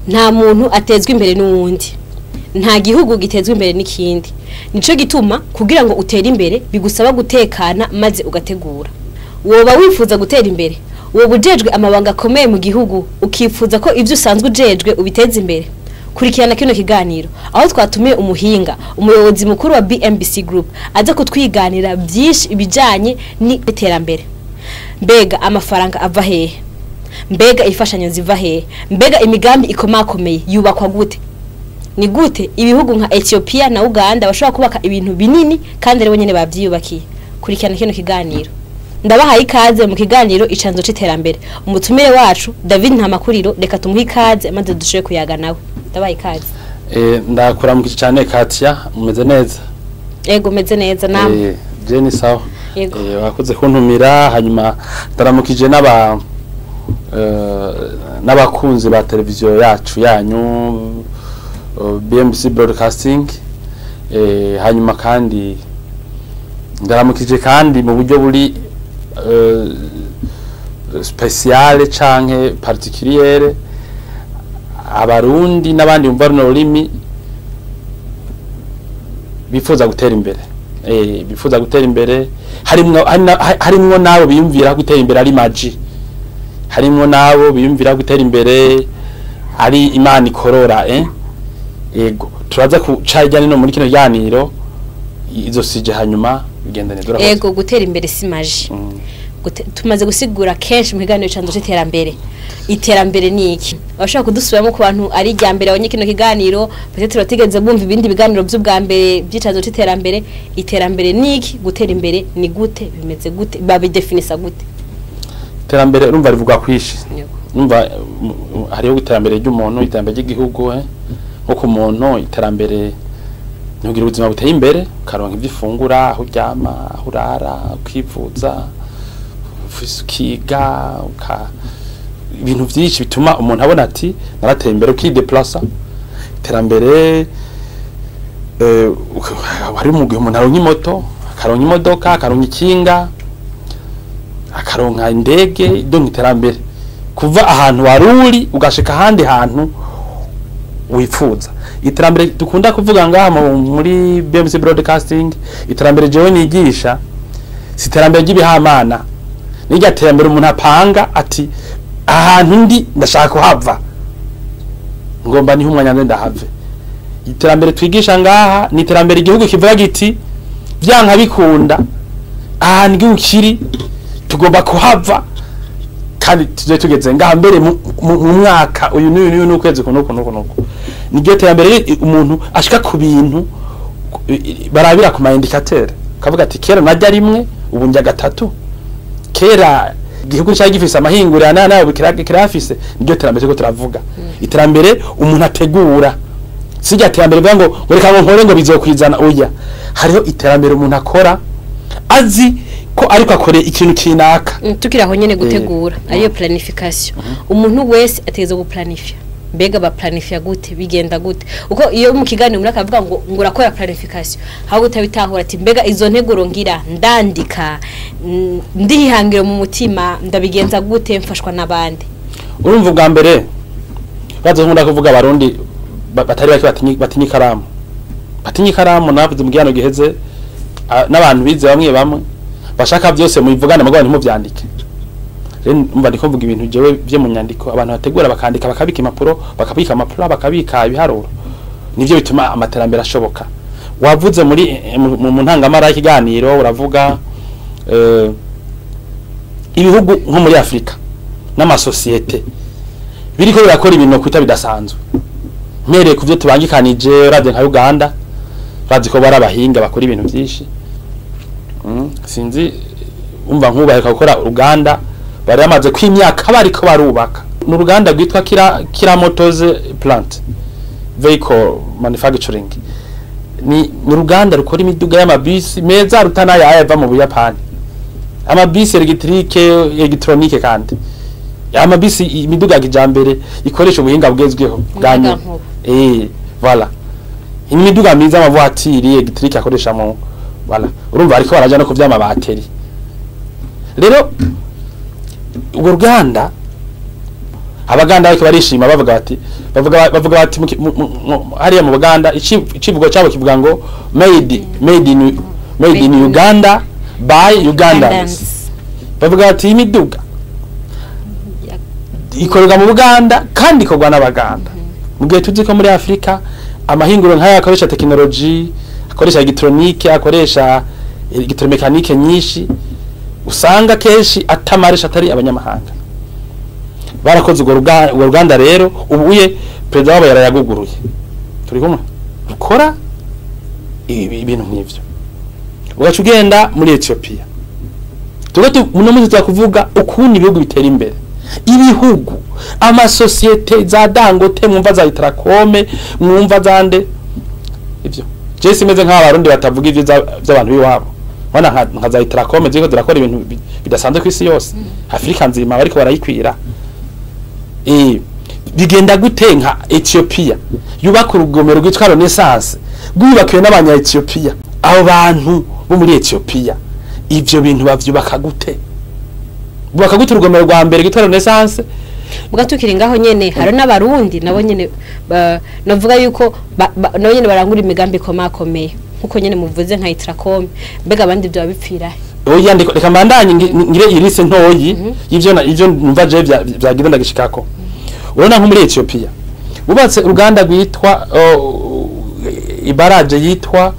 Nta muntu atezwa imbere n'uwundi, nta gihugu gitezwa imbere n'ikindi. Nico gituma kugira ngo utere imbere bigusaba gutekana maze ugategura. Woba wifuza gutera imbere, woba ujejwe amabanga akomeye mu gihugu, ukifuza ko ivyo usanzwe ujejwe ubiteza imbere, kurikirana kino kiganiro aho twatumiye umuhinga, umuyobozi mukuru wa BMBC Group, aza kutwiganira byinshi ibijanye n'iterambere. Mbega amafaranga ava hehe? Mbega imfashanyo ziva hehe? Mbega imigambi ikomakomeye yubakwa gute? Ni gute ibihugu nka Ethiopia na Uganda bashobora kubaka ibintu binini kandi ari bo nyene bavyiyubakiye? Kurikirana kino kiganiro. Ndabahaye ikaze mu kiganiro Icanzo c'iterambere. Umutumire wacu David Ntamakuriro, reka tumuhe ikaze maze dushobore kuyaga nawe. Ndabahaye ikaze. Ndakuramukije cyane Katia, umeze neza? Ego, meze neza namwe? Je ni sawa. Yego. Wakoze kuntumira, hanyuma ndaramukije n'abakunzi ba televiziyo yacu yanyu BMC Broadcasting, hanyuma kandi ndaramukije kandi mu buryo buri spéciale canke particulière abarundi n'abandi bumva runo rurimi bifuza gutera imbere, bifuza gutera imbere, harimwo nabo biyumvira gutera imbere ari magie, harimwo nabo biyumvira gutera imbere ari Imana ikorora. Ego, turaza kuca hirya no muri kino kiganiro izo sije, hanyuma bigenda neza. Urakoze. Ego, gutera imbere si magie. Tumaze gusigura kenshi mu kiganiro Icanzo c'iterambere. Iterambere ni iki? Abashaka kudusubiramo ku bantu ari irya mbere abonye kino kiganiro, peut-être batigeze bumva ibindi biganiro by'ubwa mbere by'Icanzo c'iterambere. Iterambere ni iki? Gutera imbere ni gute? Bimeze gute? Babidefinisa gute? Iterambere urumva rivugwa kwishi. Yego. Numva hariho iterambere ry'umuntu, iterambere ry'igihugu. Nko ku muntu, iterambere ni kugira ubuzima buteye imbere, ukaronka ibyo ufungura, aho uryama, aho urara, ukivuza, ufise ukiga, ibintu byinshi bituma umuntu abona ati narateye imbere, ukideplasa. Iterambere hari mu gihe umuntu aronka imoto, akaronka imodoka, akaronka ikinga, akaronka indege. Donc iterambere kuva ahantu wari uri ugashika ahandi hantu wifuza. Iterambere dukunda kuvuga ngaha muri BMC Broadcasting, iterambere jewe nigisha, si iterambere ry'ibihamana, n'irya terambere umuntu apanga ati ahantu ndi ndashaka kuhava, ngomba niho umwanya nde ndahave. Iterambere twigisha ngaha ni iterambere igihugu kivuga giti vyanka bikunda ahantu igihugu kiri tugomba kuhava, kandi tuje tugeze ngaha mbere mu mwaka uyu n'uyu n'uyu n'ukwezi kuno kuno kuno. Niryo terambere umuntu ashika ku bintu barabira ku ma indicateur, kavuga ati kera najya rimwe, ubu njya gatatu, kera igihugu cyari gifise amahinguriro na nayo kirafise. Niryo terambere turiko turavuga, iterambere umuntu ategura, sijya terambere bivuga ngo reka ngo nkore ngo bizokwizana. Oya, hariho iterambere umuntu akora azi ko ariko akore ikintu kinaka. Tukiri aho nyene, gutegura ariyo planification. Umuntu wese ategerezwa guplanifia. Mbega baplanifia gute? Bigenda gute? Uko iyo mu kiganiro muri akavuga ngo urakora planification, aho utabitahura ati mbega izo nteguro ngira ndandika, ndihangiro mu mutima, ndabigenza gute, mfashwa n'abandi? Urumva ubwa mbere bazo nkunda kuvuga abarundi batari bake batinye ikaramu, batinye ikaramu. Navuze mu gihano giheze n'abantu bize bamwe bamwe bashaka byose mubivugane mugabo ntimuvyandike. Rero umva ndiko mvuga ibintu jewe byo mu nyandiko, abantu bategura bakandika, bakabika impapuro, bakabika amapuro, bakabika ibiharuro, nivyo bituma amaterambere ashoboka. Wavuze muri mu ntangamara y'ikiganiro, uravuga ibihugu nko muri Afrika n'amasosiyete biriko birakora ibintu kwita bidasanzwe. Mpereye ku byo tubangikanije, uravye nka Uganda, bazi ko bari abahinga bakora ibintu byinshi. Sinzi umva nk'ubaheka gukora uruganda bari bamaze kw'imyaka bariko barubaka, ni uruganda rwitwa Kira Motors Plant Vehicle Manufacturing. Ni uruganda rukora imiduga y'amabisi meza aruta n'aya ava mu Buyapani, amabisi électrique, électronique, kandi amabisi, imiduga ya kijambere ikoresha ubuhinga bugezweho bwa nyuma. Umuyagankuba. Voilà, imiduga myiza, amavoitire électrique akoresha mu voilà. Urumva ariko baraja no kuvyama bateri. Rero urwo ruganda Abaganda bariko barishima bavuga bati, bavuga bati hariya mu Buganda icivugo cyabo kivuga ngo made in Uganda by Ugandans. Bavuga bati imiduga ikorerwa mu Buganda kandi ikorwa n'Abaganda. Mu gihe tuzi ko muri Afrika amahinguro nk'aya akoresha technology, akoresha électronique, akoresha électromécanique nyinshi, usanga kenshi atamarisha atari abanyamahanga. Barakoze urwo ruganda rero, ubuye perezida wabo yarayaguguruye, turi kumwe rukora ibintu nk'ivyo. Ugaca ugenda muri Ethiopia, tuba muno munsi tuzakuvuga ukuntu ibihugu bitera imbere, ibihugu amasosiyete za Dangote mwumva, za Itracome mwumva, zande ivyo. Je simeze nk'abarundi batavuga ivyo by'abantu biwabo. Wana nka za Itracome ziriko zirakora ibintu bidasanzwe ku isi yose, Afrika nzima bariko barayikwira. Bigenda gute nka Ethiopia yubaka urugomero rwitwa Renaissance rwubakiwe n'abanya Ethiopia? Abo bantu bo muri Ethiopia ivyo bintu bavyubaka gute? Bubaka gute urugomero rwa mbere rwitwa Renaissance? Muga tukiri ngaho nyene, hari n'Abarundi nabo nyene navuga yuko nabo nyene barangura imigambi ikomakomeye nkuko nyene muvuze nka Itracom. Mbega abandi byo bipfira he? Oya, ndiko reka mbandanye ngire irise ntoyi y'ivyo ivyo numva je vyagize ndagishikako. Urabona nko muri Ethiopia bubatse uruganda rwitwa ibaraje yitwa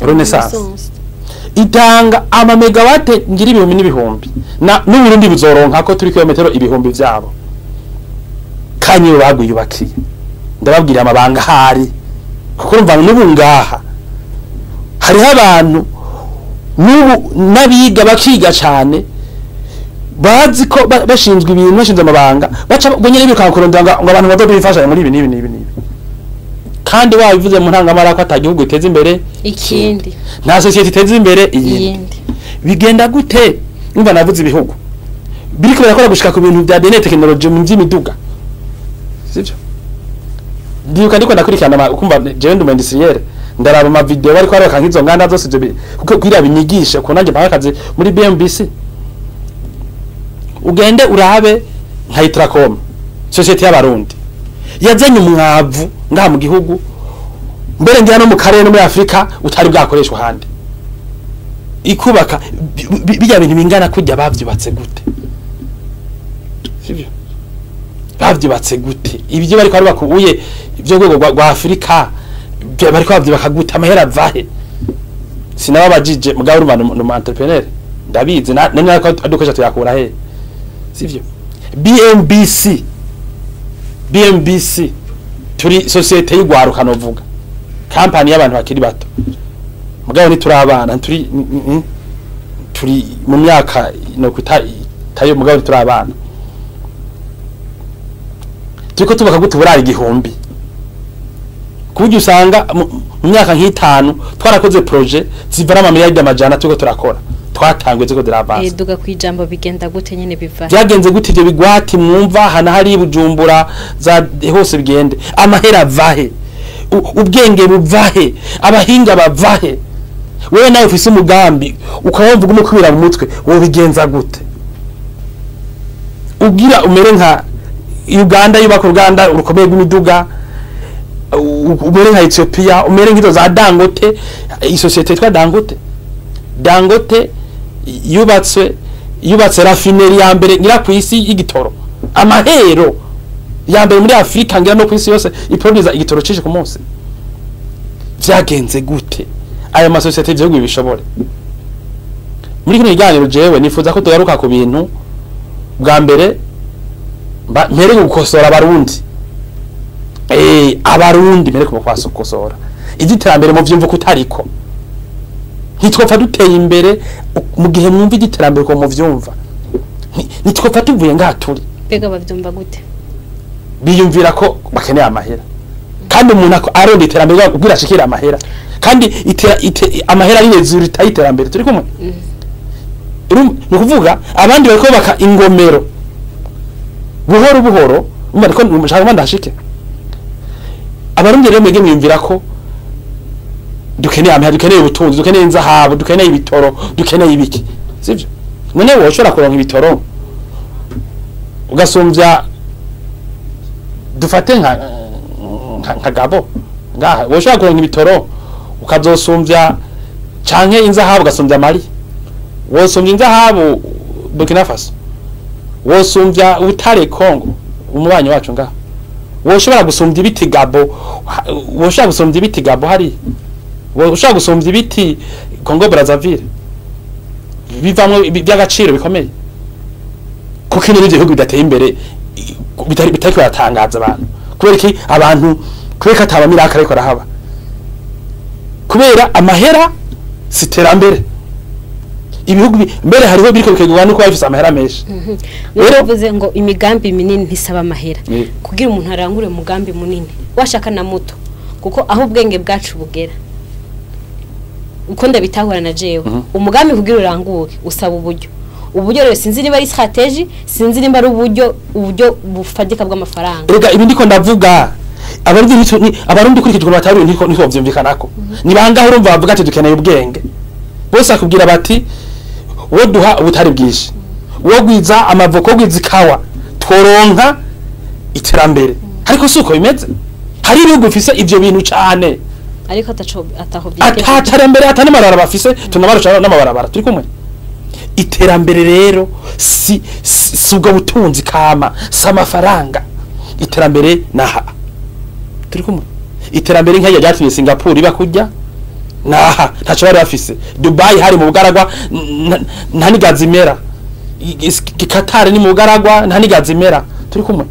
Renaissance, itanga ama megawatt ngira ibihumbi n'ibihumbi, na n'Uburundi buzoronka ko turi kilometero ibihumbi vyabo kanyi bagwiyubakiye. Ndababwira amabanga hari, kuko urumva n'ubu ngaha hariho abantu n'ubu n'abiga bakiga cyane, bazi ko bashinzwe ibintu, bashinzwe amabanga, baca ubwo nyene birukanka kurondera ngo abantu bazoduha muri ibi n'ibi n'ibi n'ibi, kandi wabivuze mu ntangamara ko ata gihugu iteza imbere ikindi, nta sosiyete iteza imbere iyindi. Iyindi. Bigenda gute? Umva, navuze ibihugu biriko birakora gushika ku bintu bya DNA technology mu by'imiduga, sivyo? Ndibuka ndiko ndakurikirana kumva jewe ndi umu industriel, ndaraba ama video bariko bareka nk'izo nganda zose ivyo kuko kugira binyigishe ko nanjye mpaye akazi muri BMBC. Ugende urabe nka Itracom, société y'Abarundi yazanye umwavu ngaha mu gihugu, mbere ngira no mu karere no muri Afrika utari bwakoreshwa ahandi, ikubaka bijya bintu bingana kujya. Bavyubatse gute? Sivyo? Bavyubatse gute ibyo bariko barubaka ubuye ibyo rwego rwa Afrika? Bariko bavyubaka gute? Amahera avahe? Sinababajije, mugabo urumva ni umu entrepreneur, ndabizi nani ariko adukoresha tuyakura he, sivyo? BMBC, BMBC turi société y'igwaruka, novuga company y'abantu bakiri bato, mugabo ntituri abana, turi turi mu myaka no kwita tayo, mugabo ntituri abana. Turiko tubaka gute uburaro 1000, kuburyo usanga mu myaka nk'itanu twarakoze projet zivana amamiliyaridi amajana? Turiko turakora, twatanguye, ziriko ziravansa. Duga kwijambo, bigenda gute nyene, biva Byagenze gute ibyo bigwati mwumva hana hari Bujumbura za hose bigende? Amahera avahe? Ubwenge buvahe? Abahinga bavahe? Wewe nawe ufise umugambi ukaba wumva uguma kwibira mu mutwe, wobigenza gute ugira umere nka Uganda yubaka uruganda rukomeye rw'imiduga, umere nka Ethiopia, umere nk'izo za Dangote, isosiyete yitwa Dangote? Dangote yubatse raffinerie ya mbere ngira ku isi y'igitoro, amahero ya mbere muri Afrika ngira no ku isi yose, iproduza igitoro cinshi ku munsi. Vyagenze gute ayo masosiyete ibihugu bishobore? Muri kino kiganiro jewe nifuza ko tugaruka ku bintu bwa mbere mpere gukosora Abarundi. Abarundi mpere kubakosora iby'iterambere mu vyumva kutariko. Ntitwopfa duteye imbere mu gihe mwumva iby'iterambere ko muvyumva. Ntitwopfa tuvuye ngaha turi. Mbega bavyumva gute? Biyumvira ko bakeneye amahera, kandi umuntu aronda iterambere kugira ashikire amahera, kandi amahera ari résultat y'iterambere. Turi kumwe? Ni ukuvuga abandi bariko baka ingomero buhoro buhoro. Umva, ariko nshaka ndashike. Abarundi rero mwege mwiyumvira ko dukeneye amahera, dukeneye ubutunzi, dukeneye inzahabu, dukeneye ibitoro, dukeneye ibiki, sivyo? None wowe ushobora kuronka ibitoro ugasumvya Dufate nka Gabo ngaha, woshobora kuronka ibitoro ukazosumvya canke inzahabu ugasumvya Mali, wosumvya inzahabu Burkina Faso, wosumvya ubutare Congo umubanyi wacu ngaha, woshobora gusumvya ibiti Gabo, woshobora gusumvya ibiti Gabo hari, woshobora gusumvya ibiti Congo Brazzaville bivamwo by'agaciro bikomeye. Kuko ino bihugu bidateye imbere bitari baratangaza abantu. Kubera iki? Abantu kubera ataba miraka ariko arahaba, kubera amahera si iterambere. Ibihugu mbere hariho biriko bikegwa nuko bafise amahera menshi. Rero bivuze ngo imigambi minini ntisaba amahera. Kugira umuntu arangure umugambi munini washaka na muto, kuko aho ubwenge bwacu bugera uko ndabitahura na jewe, umugambi kugira uranguke usaba uburyo. Uburyo rero sinzi niba ari strategy, sinzi niba ari uburyo bufatika bw'amafaranga. Erega ibi ndiko ndavuga abarundi kurikijwe batari niko vyumvikanako. Ni bangahe urumva bavuga ati dukeneye ubwenge? Bose akubwira bati wo duha ubutari bwinshi, wo gwiza amavoko, gwiza ikawa, tworonka iterambere. Ariko suko bimeze. Hari ibihugu bifise ivyo bintu cane, ariko ataho byigeze, ataterambere, atanamarara bafise, tunabarusha n'amabarabara. Turi kumwe. Iterambere rero si ubwo butunzi kama, si amafaranga. Iterambere naha. Turi kumwe. Iterambere nk'iryo ryatumye Singapore iba kurya naha, ntaco bari bafise. Dubai hari mu bugaragwa, nta nigazi imera. Qatar ni mu bugaragwa, nta nigazi imera. Turi kumwe.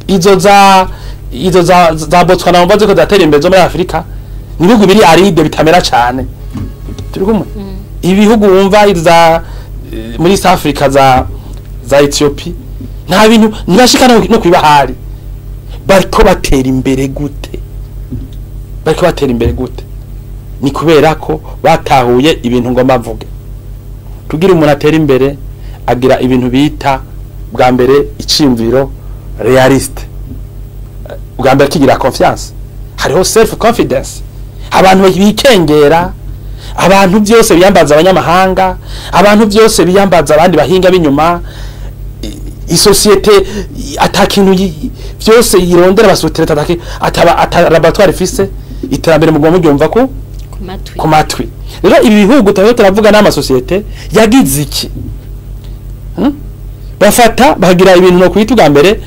Izo za Botswana mbaze ko zatera imbere zo muri Afrika, ni ibihugu biri aride bitamera cane. Turi kumwe. Ibihugu wumva iza muri East Africa za Ethiopia, nta bintu ntibashika no kwibahari. Bariko batera imbere gute? Bariko batera imbere gute? Ni kubera ko batahuye ibintu ngomba mvuge. Kugira umuntu atera imbere agira ibintu bita bwa mbere iciyumviro realiste, bwa mbere kigira confiance, hariho self confidence. Abantu bikengera, abantu byose biyambaza abanyamahanga, abantu byose biyambaza abandi bahinga binyuma, isosiyete atakintu byose yirondera basutereta ataki ataba laboratoire fise. Iterambere mu gomba muryumva ko ku matwi. Rero ibi bihugu tayo turavuga n'amasosiyete yagize iki? Bafata bagira ibintu no kwita ubwa mbere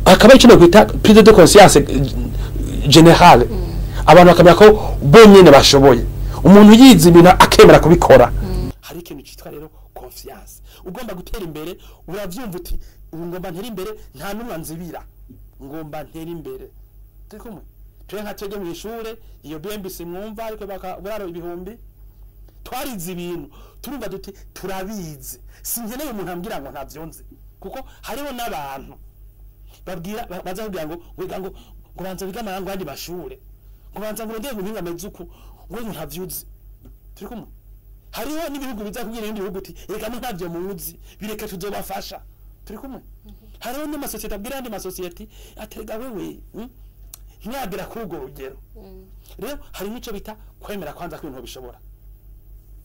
akaba ico no kwita prise de conscience générale. Abantu bakamenya ko bonyene bashoboye. Umuntu yize ibintu akemera kubikora. Hari ikintu cyitwa rero confiance. Ugomba gutera imbere uravyumva uti ubu ngomba ntera imbere, nta numwe nzibira, ngomba ntera imbere. Turi kumwe. Twe nka twebwe mu ishure iyo BMBC mwumva ariko bakaburaro ibihumbi, twarize ibintu turumva duti turabizi. Sinkeneye umuntu ambwira ngo ntavyonze, kuko hariho n'abantu babwira baza kugira ngo wiga ngo banza biga amarango andi mashure, ngo banza ngo ndege guhinga mezuku ngo ntavyuzi. Turi kumwe. Hariho n'ibihugu biza kubwira ibindi bihugu uti reka ntavyo muzi, bireke tuzobafasha. Turi kumwe. Hariho n'amasosiyete abwira andi masosiyete aterega wewe ntiyagera kuri urwo rugero. Rero hari n'ico bita kwemera kwanza ko ibintu bishobora.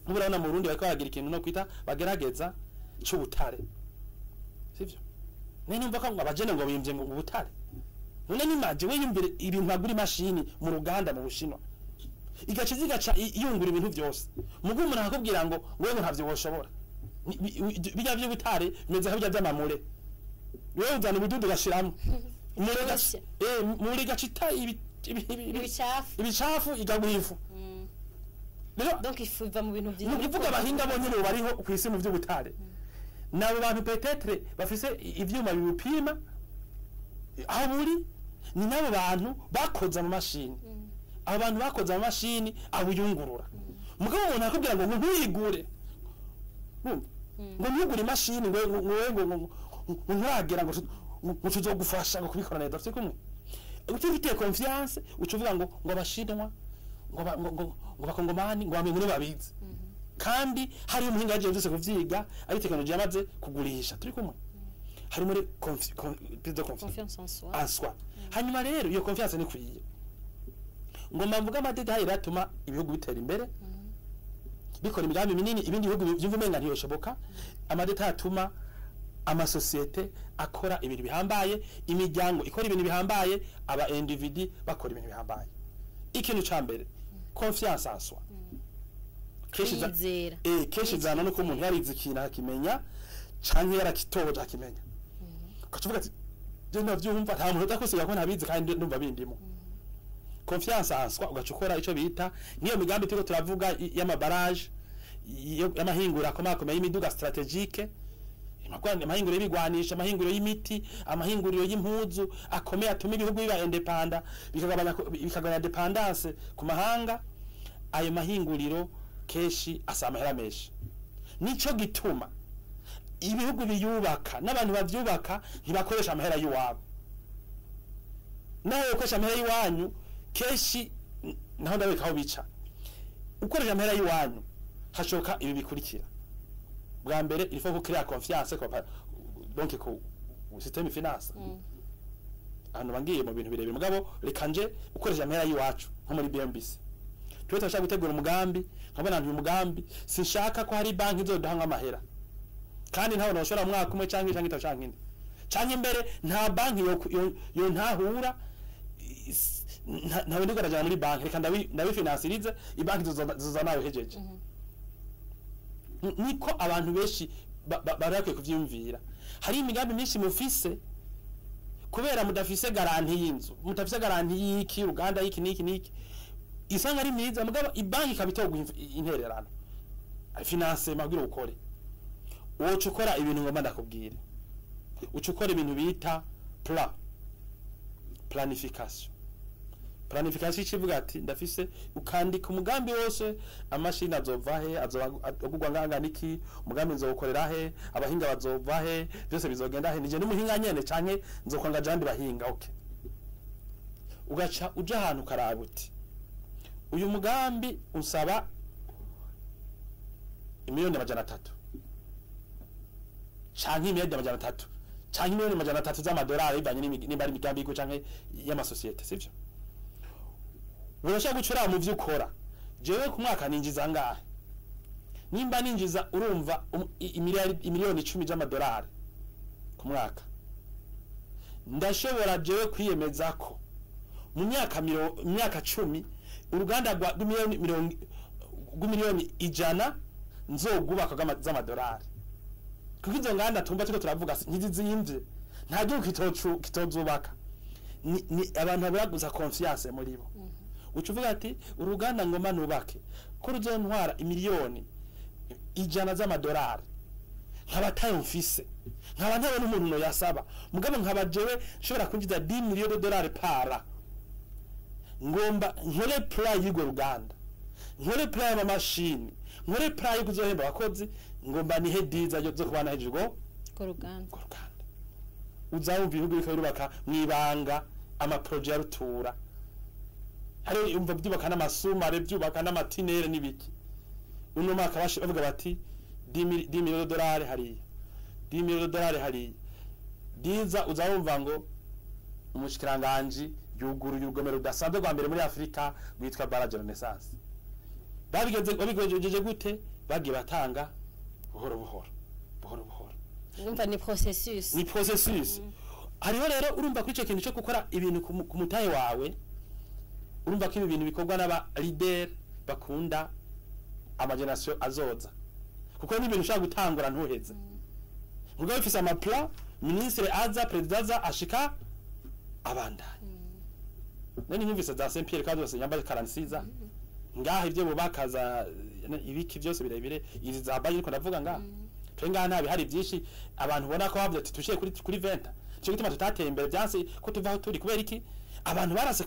Murabona mu Burundi bariko baragira ikintu no kwita bagerageza c'ubutare, sivyo? None numva ko ngo abajene ngo bimvye ngo ubutare. None nimaje we yumvire ibintu agura imashini mu ruganda mu Bushinwa, igaca zigaca yungura ibintu byose. Mugu umuntu akakubwira ngo wewe ntavyo woshobora. Bijya by'ubutare bimeze nka bijya by'amamure. Wewe uzana ibidudu ugashiramo muri gacita ibicafu igaguha ifu. Donc ifu iva mu bintu byinshi. Nukuvuga abahinga bonyene bariho ku isi mu by'ubutare. Nabo bantu peut-être bafise ivyuma bibupima aho buri, ni nabo bantu bakoze mu mashini. Abo bantu bakoze mu mashini abuyungurura. Mugabo umuntu akubwira ngo ntuyigure. Ngo ntugure imashini ngo ngo nturagera ngo tuzogufasha ngo kubikora neza. Turi kumwe. Utifitiye confiance ucuvuga ngo abashinwa ngo bakongomani ngo bamenye babizi. Kandi hari umuhinga yaje byose kuvyiga ari technology yamaze kugurisha. Turi kumwe. Hari muri confiance en soi. Hanyuma rero iyo confiance ni kwiye. Ngo mbavuga amadetail iratuma ibihugu bitera imbere, bikora imigambi minini, ibindi bihugu byumva umenga ntiyoshoboka. Amadetail atuma Amasosiyete akora ibintu bihambaye, imiryango ikora ibintu bihambaye, aba individu bakora ibintu bihambaye. Ikintu ca mbere, confiance en soi. Kwiyizera. Kenshi zana nuko umuntu yarize ikintu akimenya canke yarakitoje akimenya, ukacuvuga ati je ndavyumva, nta muntu udakusiga ko ntabizi kandi ndumva bindimo. Confiance en soi, ugaca ukora ico bita nk'iyo migambi turiko turavuga y'amabaraje, y'amahinguriro akomakomeye y'imiduga stratégique, amahinguriro y'ibigwanisha, amahinguriro y'imiti, amahinguriro y'impuzu akomeye atuma ibihugu biba indépendant, bikagabanya dépendance ku mahanga. Ayo mahinguriro kenshi asaba amahera menshi. Nico gituma ibihugu biyubaka n'abantu bavyubaka ntibakoresha amahera y'iwabo. Naho ukoresha amahera y'iwanyu kenshi, naho ndabeka aho bica. Ukoresha amahera y'iwanyu hashoka ibi bikurikira: bwa mbere, il faut créer confiance ko donc ko système finance. Ahantu bangiye mu bintu birebire, mugabo reka nje ukoresha amahera y'iwacu nko muri BMBC, twe turashaka gutegura umugambi, nkabona nti uyu mugambi sinshaka ko hari banki izoduha nk'amahera, kandi ntawe noshora mu mwaka umwe canke itatu canke ine canke imbere, nta banki yo ntahura ntawe ndiko ndajana muri banki. Reka ndabifinansirize, ibanki zizoza nawe hejeje. Niko abantu benshi bari bakwiye kuvyiyumvira. Hari imigambi myinshi mufise, kubera mudafise garantie y'inzu, mudafise garantie y'iki uruganda, y'iki n'iki n'iki, isanga ari myiza, mugabo ibanki ikaba itoguha intererano, finance mabwira ukore. Woca ukora ibintu ngomba ndakubwire, uca ukora ibintu bita planification. Planification ikivuga ati ndafise, ukandika umugambi wose: amashini azova he, azogurwa nganga niki, umugambi nzowukorera he, abahinga bazova he, byose bizogenda he, nije n'umuhinga nyene canke nzokwanga jandi bahinga. Okay, ugaca uja ahantu ukaraba uti uyu mugambi unsaba 300 miliyoni canke 300 miliyoni canke 300 miliyoni z'amadolari, bivanye nimba ari imigambi y'iko canke y'amasosiyete, sivyo? Urashobora gucura mu vyo ukora: jewe ku mwaka ninjiza angahe? Nimba ninjiza, urumva, 10 miliyoni z'amadolari ku mwaka, ndashobora jewe kwiyemeza ko mu myaka 10 uruganda rwa rw'imiliyoni 100 nzogubaka z'amadolari, kuko izo nganda tumba turiko turavuga ntizizimvye, nta gihugu kitozubaka. Ni abantu baburaguza confiance muri bo. Uca uvuga ati uruganda ngoma nubake ko ruzontwara 100 miliyoni z'amadolari, nkaba tayo mfise, nkaba ntabona umuntu no yasaba, mugabo nkaba jewe nshobora kwinjiza 10 millions de dollars para ngomba nkore plan y'urwo ruganda, nkore plan y'amamashini, nkore plan yo kuzohemba abakozi, ngomba nihe diza zo kubana hejuru ko ruganda. Urwo ruganda. Uzawumva ibihugu biriko birubaka mw'ibanga ama projets ya rutura, hari umva byubaka n'amasumare, byubaka n'amatinere n'ibiki. Uno mwaka bavuga bati 10 millions de dollars hariya, 10 millions de dollars hariya. Diza uzawumva ngo umushikiranganji yuguruye urugomero rudasanzwe rwa mbere muri Afrika rwitwa Barrage Renaissance. Babigeze, babigejeje gute? Bagiye batanga buhoro buhoro, buhoro buhoro. Urumva ni processus. Ni processus. Hariho rero, urumva, kuri icyo kintu cyo gukora ibintu ku mutahe wawe, urumva ko ibi bintu bikorwa n'aba leader bakunda ama générations azoza, kuko ni ibintu ushobora gutangura ntuheze. Mugabo bifise ama plan, ministre aza, président aza, ashika abandanya. None nyumvise za Saint Pierre kandi zose nyamba 46 ngaha, ibyo bubakaza ibiki byose birebire, izi za bayi ariko ndavuga ngaha, twe ngaha nta bihari byinshi. Abantu ubona ko bavuze ati tushiye kuri 20. Cyo gituma tutateye imbere, byanse ko tuvaho turi. Kubera iki? Abantu barase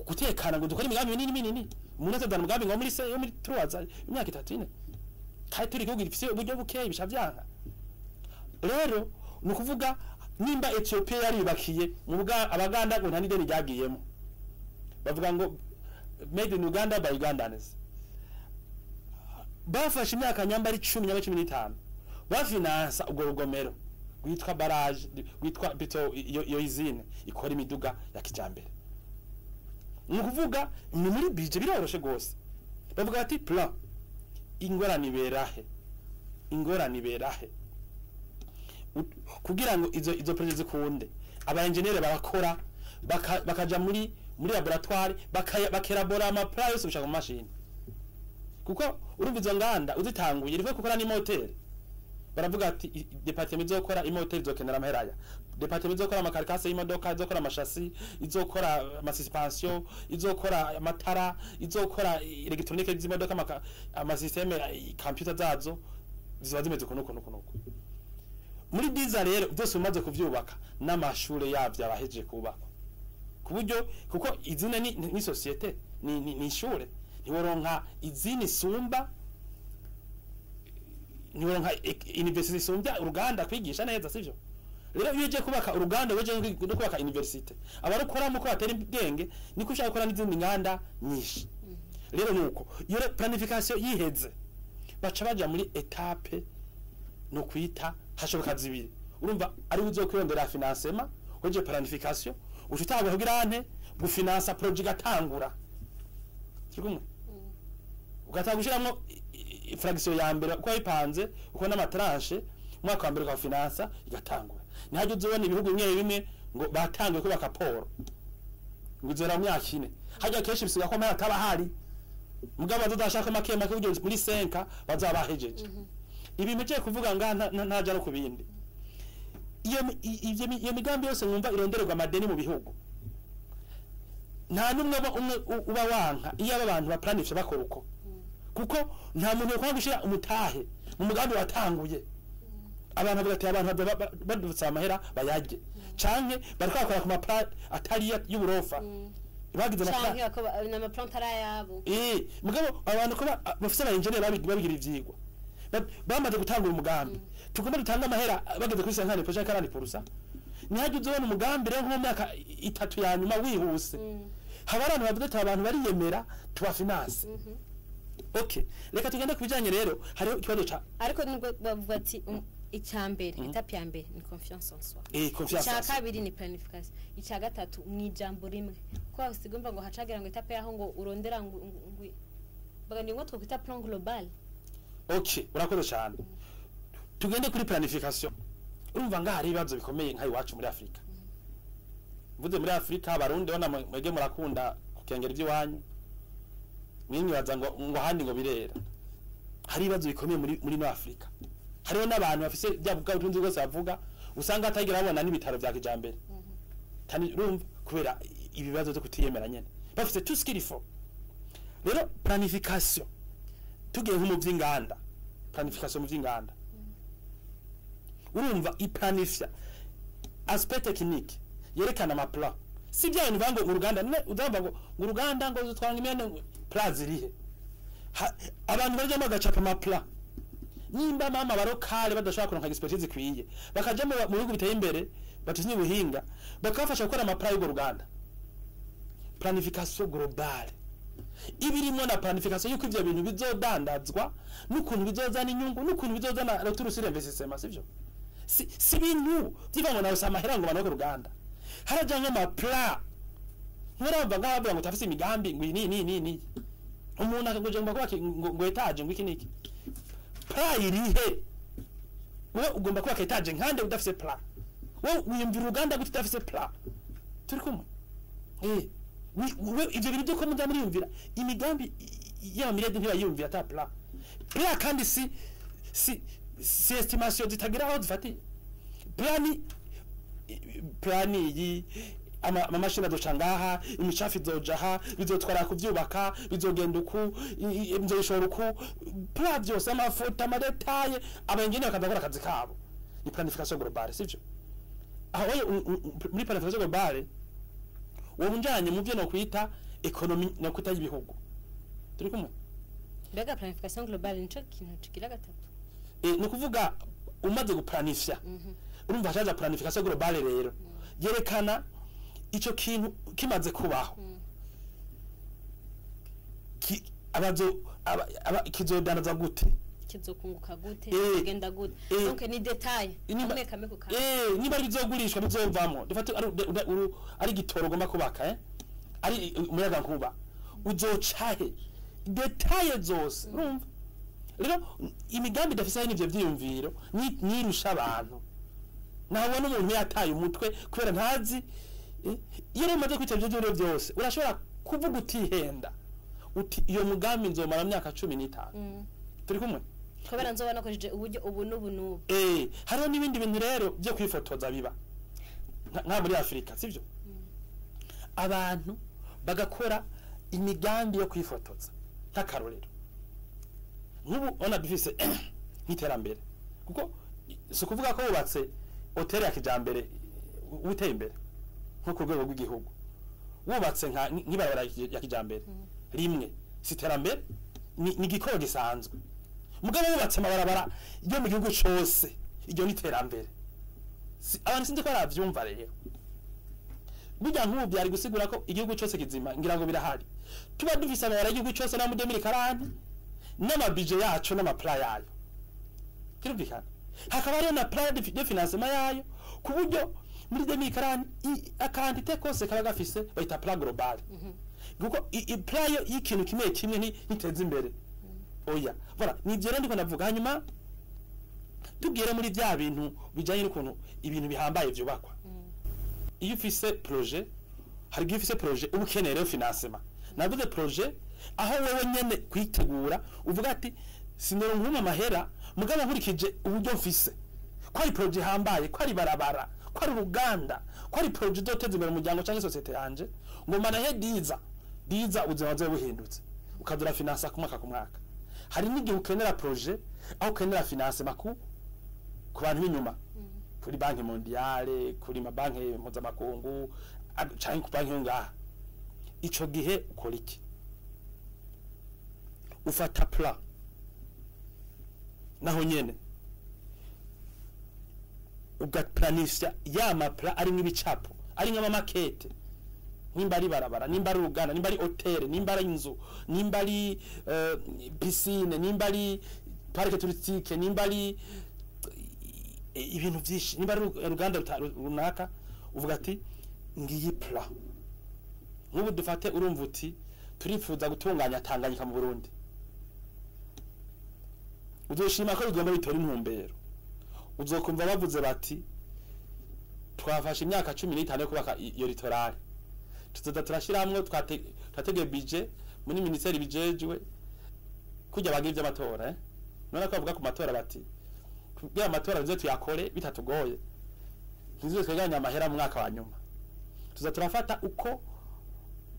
gutekana ngo dukore imigambi minini minini. Umuntu azadana umugambi ngo muri se yo muri 3 imyaka 3, 4, kandi turi igihugu gifise uburyo bukeyi, bisha vyanka. Rero ni ukuvuga nimba Ethiopia yariyubakiye mu bwa abaganda ngo nta n'ideni ryagiyemo, bavuga ngo "Made in Uganda by Ugandans", bafashe imyaka nyamba ari 10, nyamba 15, bafinansa ubwo rugomero rwitwa barrage, rwitwa bito iyo usine ikora imiduga ya kijambere. Ni ukuvuga ni muri budget, biroroshe gose. Bavuga bati plan. Ingorane iberahe? Ingorane iberahe? Kugira ngo izo projet zikunde, aba engineer barakora, bakaja muri laboratoire, bakelabora ama plan yose gushaka mu mashini, kuko urumva izo nganda uzitanguye rivuye gukora n'imoteri, baravuga ati département izokora imoteri izokenera amahera aya, département izokora ama carcasses y'imodoka, izokora ama châssis, izokora ama suspension, izokora amatara, izokora électronique z'imodoka, ama système computer zazo ziba zimeze uku nuku nuku nuku. Muri 10 ans rero byose umaze kuvyubaka n'amashure yavyo abahejeje kubakwa, ku buryo kuko izina ni société, ni ishure, ntiworonka izina isumba, ntiworonka université isumbya uruganda kwigisha neza, sivyo? Rero iyo uje kubaka uruganda, uje no kubaka université, abarukoramo ko batera ubwenge, niko ushaka gukora n'izindi nganda nyinshi. Rero nuko iyo planification yiheze, baca baja muri étape no kwita hashoboka zibiri. Urumva ari uzokwiyondera financement, uje planification, uca utangura kugira ante gufinansa projet, igatangura, turi kumwe, ugatanga gushiramwo fraction ya mbere uko wayipanze, uko n'ama tranches, umwaka wa mbere ukafinansa igatangura. Ntihajya uzobona ibihugu bimwe bimwe ngo batanguye kubaka port, ngo izora mu myaka 4. Hajya kenshi bisiga ko amahera ataba ahari, mugabo bazodashaka make make kugira muri 5 bazaba bahejeje. Ibi mpejeje kuvuga ngaha ntaja no ku bindi. Iyo ivyo migambi yose mwumva irondererwa amadeni mu bihugu, nta n'umwe umwe uba wanka iyo aba bantu baplanisha bakora uko, kuko nta muntu yokwanga gushira umutahe mu mugambi watanguye. Abantu bavuga ati abantu badutse amahera bayarye, canke bariko bakora ku ma plan atari y'uburofa bagize ama plan. Canke n'ama plan atari ayabo. Mugabo abantu ko bafise aba engineer babigira ivyigwa, bamaze gutangura umugambi, tugomba dutange amahera bageze kuri 50%, 40%. Ntihajye uzobona umugambi rero nko mu myaka 3 ya nyuma wihuse, haba abantu bavuga ati abantu bariyemera, tubafinance. Okay, reka tugende ku bijanye rero, hariho ikibazo ca Ariko nubwo bavuga ati icya mbere, étape ya mbere ni confiance en soi, confiance icya en soi. kabiri ni planification, icya gatatu mu ijambo rimwe ko sigomba ngo hacagira ngo étape yaho ngo urondera ngo baga ni ngo twokwita plan global. Okay, urakoze cyane. Tugende kuri planification. Urumva ngaha hari ibibazo bikomeye nka iwacu muri Afrika, mvuze muri Afrika Abarundi bona mwege murakunda kukengera iby'iwanyu, mwimwibaza ngo ahandi ngo birera. Hari ibibazo bikomeye muri no Afrika. Hariho n'abantu bafise bya bwa butunzi bwose bavuga, usanga atagira babona n'ibitaro vya kijambere. Tani urumva kubera ibibazo byo kutiyemera nyene, bafise tout ce qu'il faut. Rero planification, tugiye nko mu vy'inganda, planification mu vy'inganda, urumva iplanifya aspect technique yerekana ama plan. Si bya bintu ngo uruganda ne uzamba ngo uruganda ngo zutwanga imyenda, ngo plan zirihe? Abantu barya bagacapa ama plan. Nimba mama barokale badashobora kuronka expertise ikwiye, bakaja mu bihugu biteye imbere batuzinye ubuhinga, bakabafasha gukora ama plan y'urwo ruganda. Planification globale ibirimo na planification yuko ivyo bintu bizodandazwa, n'ukuntu bizozana inyungu, n'ukuntu bizozana retour sur investissement, sivyo? Si bintu byiva ngo nawe samahera ngo banoko ruganda, haraja nk'ama plan. Nturumva ngaho bavuga ngo tafise imigambi ngo iyi ni ni ni ni umuntu akagoje ngo kubaka ngo étage, ngo iki niki, plan irihe? Wowe ugomba kubaka étage nkande udafise plan? Wowe wiyumvira uruganda gute udafise plan? Turi kumwe? We ivyo bintu byo ko muja muriyumvira imigambi y'amamiriyadi, ntibayiyumvira ata plan. Plan kandi si estimation zitagira aho zifatiye. Plan ni plan iyi, amamashini azoca ngaha, imicafu izoja aha, bizotwara kuvyubaka, bizogenda uku, nzoyishora uku, plan byose, amafoto, ama détails, abengeneye bakaza gukora akazi kabo. Ni planification globale, sivyo? Aho oye, muri planification globale uwo unjanye mu byo no kwita économie no kwita y'ibihugu, turi kumwe? Mbega planification globale nico kintu kigira gatatu? Ni ukuvuga umaze guplanifya, urumva hacaza planification globale. Rero yerekana ico kintu kimaze kubaho, abazo kizodandaza gute, kizokunguka gute, kigenda gute. Eh. Donc ni détail kamwe kamwe ku kandi. Niba ari bizogurishwa, bizovamo, dufate ari igitoro ugomba kubaka, ari umuyaga nkuba uzocahe, détails zose. Urumva rero imigambi idafise n'ivyo vyiyumviro nirusha abantu. Nabona umuntu yataye umutwe kubera ntazi. Iyo rero umaze kwiteza ibyo byose, urashobora kuvuga utihenda uti iyo mugambi nzomara myaka 15. Turi kumwe? Kubera nzoba nakoresheje uburyo ubu n'ubu n'ubu. Hariho n'ibindi bintu rero byo kwifotoza biba nka muri Afrika, sivyo? Abantu bagakora imigambi yo kwifotoza. Nk'akarorero, nk'ubu ona dufise nk'iterambere, kuko si ukuvuga ko wubatse hoteli ya kijambere uteye imbere nko ku rwego rw'igihugu, wubatse nk'ibarabara ya kijambere rimwe si iterambere, ni igikorwa gisanzwe. Mugabo wubatse amabarabara yo mu gihugu cose, iryo ni iterambere. Abantu sinzi ko baravyumva rero. Burya nk'ubu byari gusigura ko igihugu cose kizima, ngira ngo birahari, tuba dufise amabarabara y'igihugu cose na mudemiri karani n'amabije yacu n'amapla yayo, kirumvikana, hakaba hariyo na plan de financement yayo, ku buryo muri 2040 akantite kose kaba gafise bayita plan global. Kuko plan y'ikintu kimwe kimwe ntiteza imbere. Oya, voilà, ni ibyo rero ndiko ndavuga. Hanyuma tubwire muri bya bintu bijanye n'ukuntu ibintu bihambaye vyubakwa. Iyo ufise projet, hari igihe ufise projet uba ukeneye rero financement. Navuze projet aho wewe nyene kwitegura uvuga ati sinoronka amahera, mugabo nkurikije uburyo mfise, ko ari projet ihambaye, ko ari barabara, ko ari uruganda, ko ari projet izoteza imbere umuryango canke société yanje, ngo manahe diza diza ubuzima buzobe buhindutse, ukadura finansa ku mwaka ku mwaka. Hari n'igihe ukenera projet aho ukenera financement ku bantu b'inyuma, kuri Banque mondiale, kuri mabanki mpuzamakungu, canke ku banki yo ngaha. Ico gihe ukora iki? Ufata plan, naho nyene ugaplanisha ya maplan ari nk'ibicapo, ari nk'amamakete, nimba ari barabara, nimba ari uruganda, nimba ari hôtel, nimba ari inzu, nimba ari piscine, nimba ari parc touristique, nimba ari ibintu byinshi, nimba ari uruganda runaka, uvuga ati ngiyi plan. Nk'ubu dufate urumva uti turifuza gutunganya Tanganyika mu Burundi, uzoshima ko bigomba bitora intumbero. Uzokumva bavuze bati twafashe imyaka 15 yo kubaka iyo littoral, tuzoza turashiramwo, twategeye budget muri ministeri bijejwe kujya bagira iby'amatora. None ko bavuga ku matora bati kugira amatora bize tuyakore bitatugoye, ntizuze tweganya amahera mu mwaka wa nyuma, tuza turafata uko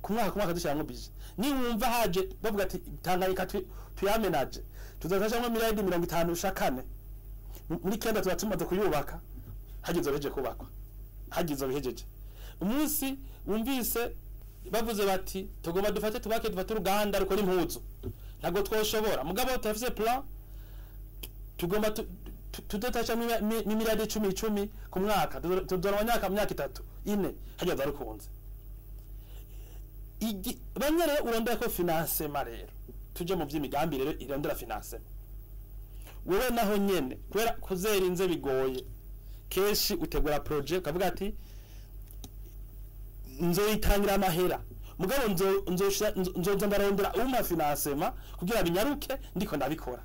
ku mwaka ku mwaka dushiramwo budget. Niwumva haje bavuga ati Tanganyika tuyamenaje, tuzafashamwo miliyari 50 ushakane muri kenda, tuba tumaze kuyubaka, hagize bihejeje kubakwa, hagize bihejeje. Umunsi wumvise bavuze bati tugomba dufate tubake, dufate uruganda rukora impuzu, ntabwo twoshobora, mugabo turafise plan, tugomba tudotasha n'imiliyari 10 10 ku mwaka, tudora myaka 3 4, hajya rukunze. Bamwe rero urondera ko financement. Rero tuje mu by'imigambi rero irondera financement. Wewe naho nyene kubera kuzerinze bigoye, kenshi utegura projet ukavuga ati nzoyitangira amahera, mugabo nzoza ndarondera umpa financement kugira binyaruke ndiko ndabikora.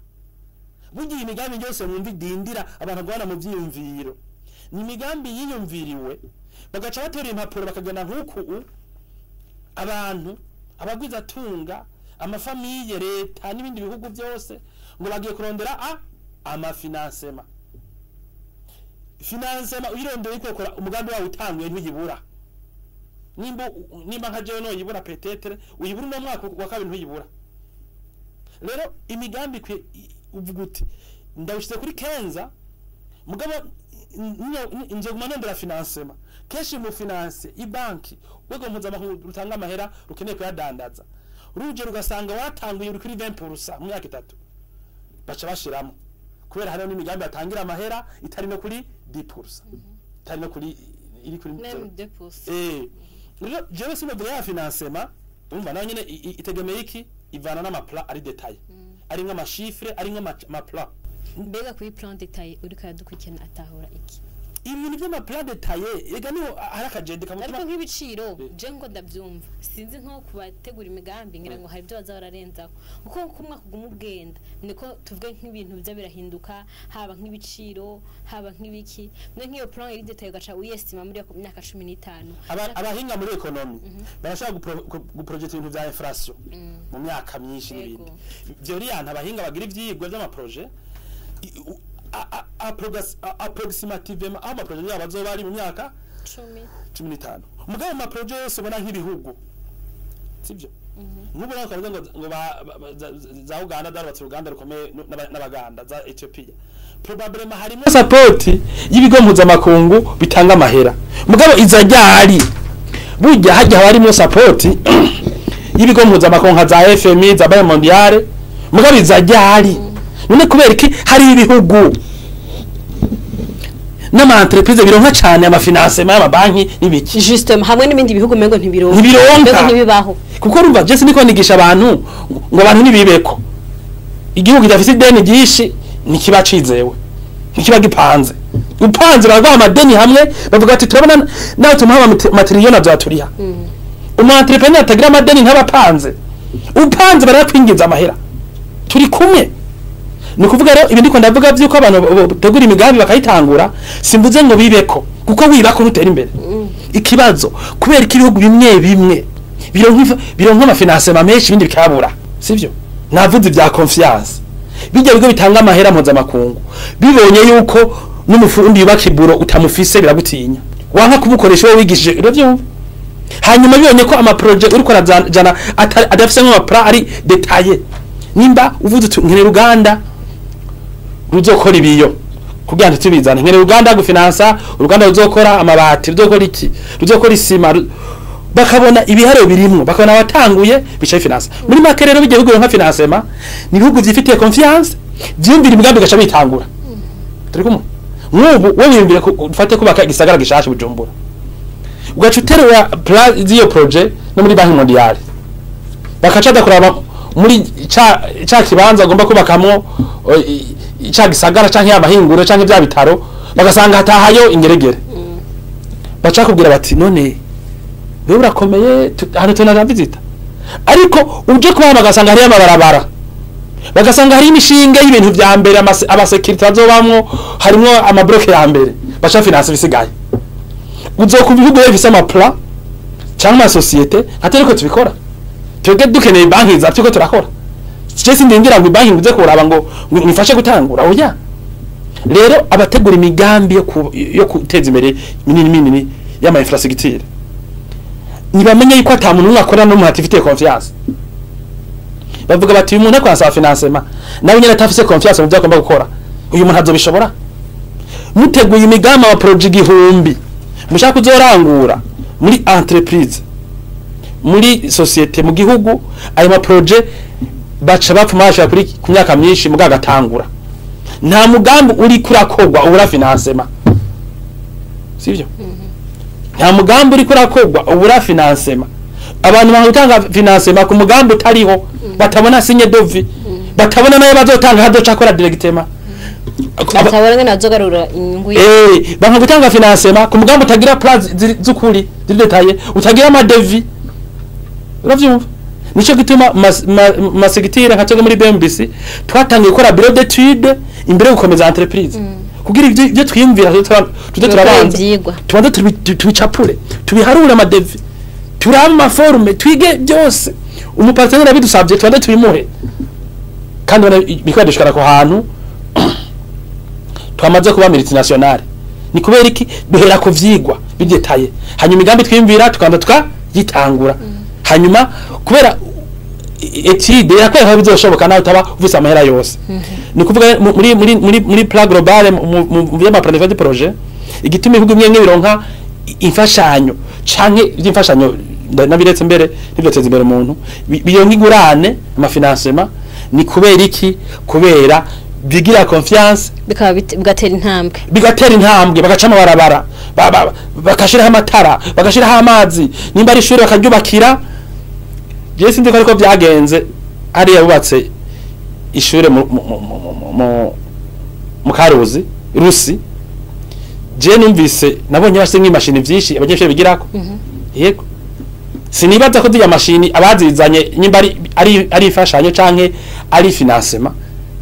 Burya iyi migambi yose mwumva idindira abantu guhana mu vyiyumviro, ni imigambi yiyumviriwe bagaca batera impapuro bakagenda nk'uku abantu abagwizatunga, amafamiye, leta n'ibindi bihugu byose ngo bagiye kurondera amafinancement. Financement uyirondeye ikokora umugambi wawe utanguye ntuyibura. Nimba nka jewe noyibura, peut-être uyibura uno mwaka wa kabiri ntuyibura. Rero imigambi uvuga uti ndawushize kuri kenza, mugabo nzoguma nondera financement. Kenshi mu finance ibanki, urwego mpuzamakungu rutanga amahera rukeneye kuyadandaza, ruje rugasanga watanguye uri kuri 20% mu myaka 3, baca bashiramo, kubera hariho n'imigambi batangira amahera itari no kuri 10%, itari no kuri iri kuri même 2%. Rero jewe sinovuga ya financement, urumva nayo nyene itegemeye iki? Ivana n'amaplan ari détaillé, ari nk'amachiffre, ari nk'amaplan. Mbega kuri plan détaillé uriko aradukurikirana atahura iki? Ibintu by'ama plan détaillé ega niho hari akajende Ariko kamutuma. nk'ibiciro, je ngo ndabyumva, sinzi nko kubategura imigambi, ngira ngo hari ibyo baza bararenzaho, kuko uko umwaka uguma ugenda niko tuvuge nk'ibintu biza birahinduka, haba nk'ibiciro, haba nk'ibiki. Mwe nk'iyo plan iri détaillé ugaca uyestima muri iyo myaka 15. Abahinga muri économie barashobora guprojecta ibintu vya inflation mu myaka myinshi n'ibindi. Ivyo rero abahinga bagira ivyigwa vy'ama projets approximativement aho ama projets yabo azoba ari mu myaka 10. 15. Mugabo mu ma projets yose ubona nk'ibihugu, sibyo, nk'ubu nawe ukavuga ngo za Uganda zarubatse uruganda rukomeye n'Abaganda, za Ethiopia, probablement harimo support y'ibigo mpuzamakungu bitanga amahera. Mugabo iza ryari? Burya hajya haba harimo support y'ibigo mpuzamakungu nka za FMI, za Banque Mondiale, mugabo iza ryari? None kubera iki hari ibihugu n'ama entreprise bironka cane ama financement y'amabanki n'ibiki? Justement, hamwe n'ibindi bihugu mengo ntibironka. Ntibironka. Mengo ntibibaho. Kuko urumva, je siniko nigisha abantu ngo abantu ntibibeko. Igihugu kidafise ideni ryinshi ntikiba cizewe, ntikiba gipanze. Upanze baraguha amadeni hamwe bavuga ati turabona nawe tumuha amatiriyoni avyaturiha. Umu entrepreneur atagira amadeni ntabapanze. Upanze barakwingiza amahera. Turi kumwe? Ni ukuvuga rero, ibi ndiko ndavuga vyuko abantu bategura imigambi bakayitangura, simvuze ngo bibeko, kuko wibako ntutera imbere. Ikibazo, kubera ko ibihugu bimwe bimwe bironka ama financement menshi, ibindi bikabura, sivyo? Navuze ibya confiance. Bijya bigo bitanga amahera mpuzamakungu bibonye yuko n'umufundi yubaka iburo utamufise, biragutinya, wanka kumukoresha wowe wigishije, uravyumva? Hanyuma bibonye ko ama projets uriko urazana adafise nk'ama plan ari détaillé, nimba uvuze uti nkeneye uruganda ruzokora ibiyo kugira ngo tubizane, nkeneye uruganda gufinansa uruganda ruzokora amabati, ruzokora iki, ruzokora isima, bakabona ibiharuro birimwo, bakabona abatanguye bicaye finance. Muri make rero, bijya bihugu nka financement ni ibihugu vyifitiye confiance, vyumvira imigambi gaca bitangura. Turi kumwe? Nk'ubu we wiyumvire ufate kubaka igisagara gishasha Bujumbura, ugaca uterura plan z'iyo projet no muri Banque Mondiale, bakaca bakuraba muri ca kibanza agomba kubakamwo ca gisagara canke amahinguro canke bya bitaro, bagasanga hatahayo ingeregere, baca kubwira bati none wewe urakomeye, hano tunara visita. Ariko uje kubana bagasanga hariyo amabarabara, bagasanga hari imishinga y'ibintu vya mbere, abasekirite bazobamwo, harimwo ama blocs ya mbere, baca finance bisigaye. Uzokumva ibihugu bifise ama plan cyangwa ama sociétés atari ko tubikora. Twebwe dukeneye banki za turiko turakora. Je sindingira ngo banki nguze kuraba ngo nifashe gutangura, oya. Rero abategura imigambi yo guteza imbere minini minini y'ama infrastructure nibamenye yuko ata muntu umwe akora n'umuntu atifitiye confiance. Bavuga bati uyu muntu akwansa financement, nawe nyene atafise confiance mu byo agomba gukora, uyu muntu azobishobora? Muteguye imigambi wa projet 1000 mushaka kuzorangura muri entreprise, muri société, mu gihugu, ayo ma projets baca bapfuma bashira kuri ku myaka myinshi muga agatangura. Nta mugambi uri kurakogwa ubura financement, sivyo? Nta mugambi uri kurakogwa ubura financement. Abantu banga financement ku mugambi utariho, batabona signe de vie, batabona nayo bazotanga hazoca akora directement. Batabona ngene bazogarura inyungu. Banka gutanga financement ku mugambi utagira plan z'ukuri ziri détaillé, utagira ama devis, uravyumva? Nico gituma ma secteur nka twebwe muri BMBC twatangiye gukora bureau d'étude imbere yo gukomeza entreprise, kugira ivyo twiyumvira tuze turabanza ivyigwa. Tubanze tubicapure, tubiharure, ama devis, turabe ama formes, twige byose. Umu partenaire abidusabye tubanze tubimuhe, kandi ubona bikora dushikana ku hantu twamaze kuba multinationale. Ni kubera iki? Duhera ku vyigwa bidétaillé, hanyuma imigambi twiyumvira tukabanza tukayitangura. Hanyuma kubera étude yakwereka ko bizoshoboka nawe utaba ufise amahera yose. Ni kuvuga muri plan global mu vy'ama planification de projet, igituma ibihugu bimwe bimwe bironka imfashanyo canke ivy'imfashanyo nabiretse mbere ntivyoteza imbere umuntu, bironka ingurane, ama financement, ni kubera iki? Kubera bigira confiance. Bikaba bigatera intambwe. Bigatera intambwe, bagaca amabarabara, bagashiraho amatara, bagashiraho amazi, nimba ari ishuri bakaryubakira. Je sinzi ko ariko byagenze hariya bubatse ishure mu Karuzi rusi. Je numvise nabonye bafise nk'imashini vyinshi abanyeshuri bigirako. Yego, sinibaza ko zirya mashini abazizanye nyimba ari imfashanyo canke ari financement